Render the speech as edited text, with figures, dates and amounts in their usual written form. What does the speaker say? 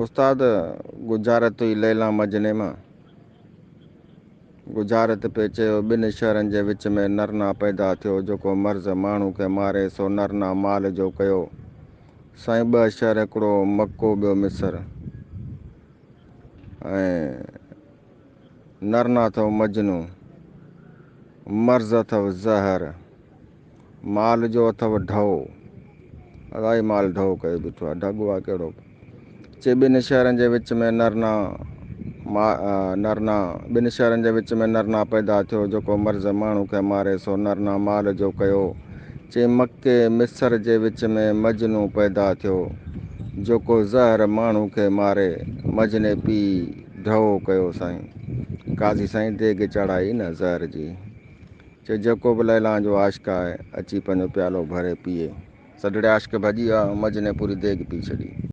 استاد ڳجهارت هئي ليلان مجني مان. ڳجهارت پئي چيو، ٻن شهرن جي وچ ۾ نرنا پيدا ٿيو، جيڪو مرض ماڻهو کي ماري، سو نرنا مال جو ڪيو. سائين ٻه شهر هڪڙو مڪو ٻيو مصر ۽ نرنا اٿو مجنون، مرض اٿو زهر، مال جو اٿو ڍؤ. الائي مال ڍؤ ڪيو بيٺو آهي، ڍڳو آهي ڪهڙو. چي ٻن شهرن جي وچ ۾ نرنا نرنا ٻن شهرن جي وچ ۾ نرنا پيدا ٿيو، جيڪو مرض ماڻهو کي ماري، سو نرنا مال جو ڪيو. چي مڪي مصر جي وچ ۾ مجنون پيدا ٿيو، جيڪو زهر ماڻهو کي ماري، مجني پي ڍؤ ڪيو. سائين قاضي سائين ديڳ چڙهائي نه زهر جي. چي جيڪو به ليلان جو عاشق آهي، اچي پنهنجو پيالو ڀري پيئي. سڍڙي عاشق ڀڄي ويا، مجني پوري ديڳ پي ڇڏي.